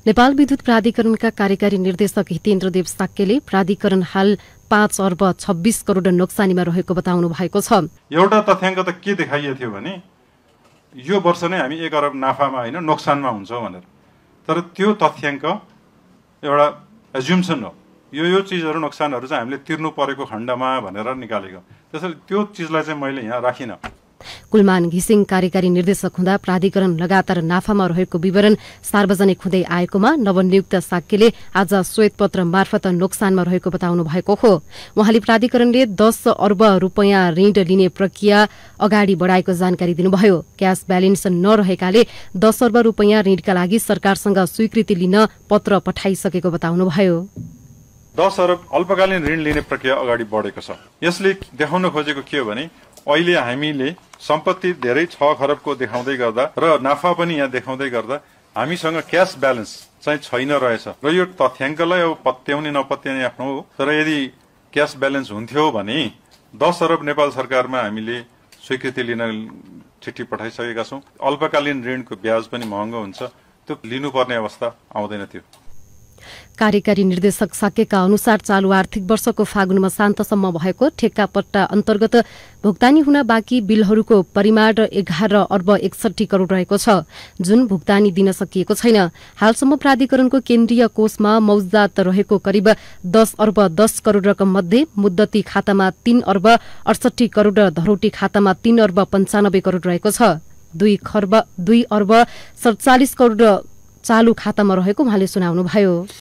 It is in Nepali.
नेपाल विद्युत प्राधिकरणका कार्यकारी निर्देशक हितेन्द्र देव साक्यले प्राधिकरण हाल 5 अर्ब 26 करोड नोक्सानीमा रहेको बताउनु भएको छ। एउटा तथ्याङ्क त के देखाइएको थियो भने यो वर्ष नै हामी 1 अरब नाफामा हैन नोक्सानमा हुन्छौं भनेर। तर त्यो तथ्याङ्क एउटा एज्युम्सन हो। यो चीजहरु नोक्सानहरु चाहिँ हामीले तिर्नु परेको खण्डमा भनेर निकालेको। त्यसैले त्यो चीजलाई चाहिँ मैले यहाँ राखिन। कुलमान घिसिङ कार्यकारी निर्देशक हुँदा प्राधिकरण लगातार नाफामा रहेको विवरण सार्वजनिक हुँदै आएकोमा नवनियुक्त साक्यले आज श्वेतपत्र मार्फत नोक्सानमा रहेको बताउनु भएको हो। उहाँले प्राधिकरणले 10 अर्ब रुपैयाँ ऋण लिने प्रक्रिया अगाडि बढाएको जानकारी दिनुभयो। क्याश ब्यालेन्स नरहेकाले 10 अर्ब रुपैयाँ ऋणका लागि सरकारसँग स्वीकृति लिन पत्र पठाइसकेको बताउनुभयो। 10 अरब अल्पकालीन ऋण लिने प्रक्रिया अगाडि बढेको छ। यसले देखाउन खोजेको के हो भने अहिले हामीले सम्पत्ति धेरै 6 खरबको देखाउँदै गर्दा र नाफा पनि यहाँ देखाउँदै गर्दा हामीसँग क्याश ब्यालेन्स चाहिँ छैन रहेछ र यो तथ्याङ्कलाई अब पत्याउने नपत्याउने आफ्नो हो। तर यदि क्याश ब्यालेन्स हुन्थ्यो भने 10 अरब नेपाल सरकारमा हामीले स्वीकृति लिन चिठी पठाइसकेका छौं। अल्पकालीन ऋणको ब्याज पनि महँगो हुन्छ, त्यो लिनुपर्ने अवस्था आउँदैन थियो। कार्यकारी निर्देशक साक्यका अनुसार चालू आर्थिक वर्षको फागुनमा शान्तसम्म भएको ठेक्का पट्टा अन्तर्गत भुक्तानी हुन बाँकी बिलहरूको परिमाण 11 अर्ब 61 करोड रहेको छ, जुन भुक्तानी दिन सकिएको छैन। हालसम्म प्राधिकरणको केन्द्रीय कोषमा मौजदात रहेको करिब 10 अर्ब 10 करोड रकम मध्ये मुद्दती खातामा 3 अर्ब 68 करोड र धरोटी खातामा 3 अर्ब 95 करोड रहेको छ। 2 अर्ब 47 करोड चालू खातामा रहेको उहाँले सुनाउनुभयो।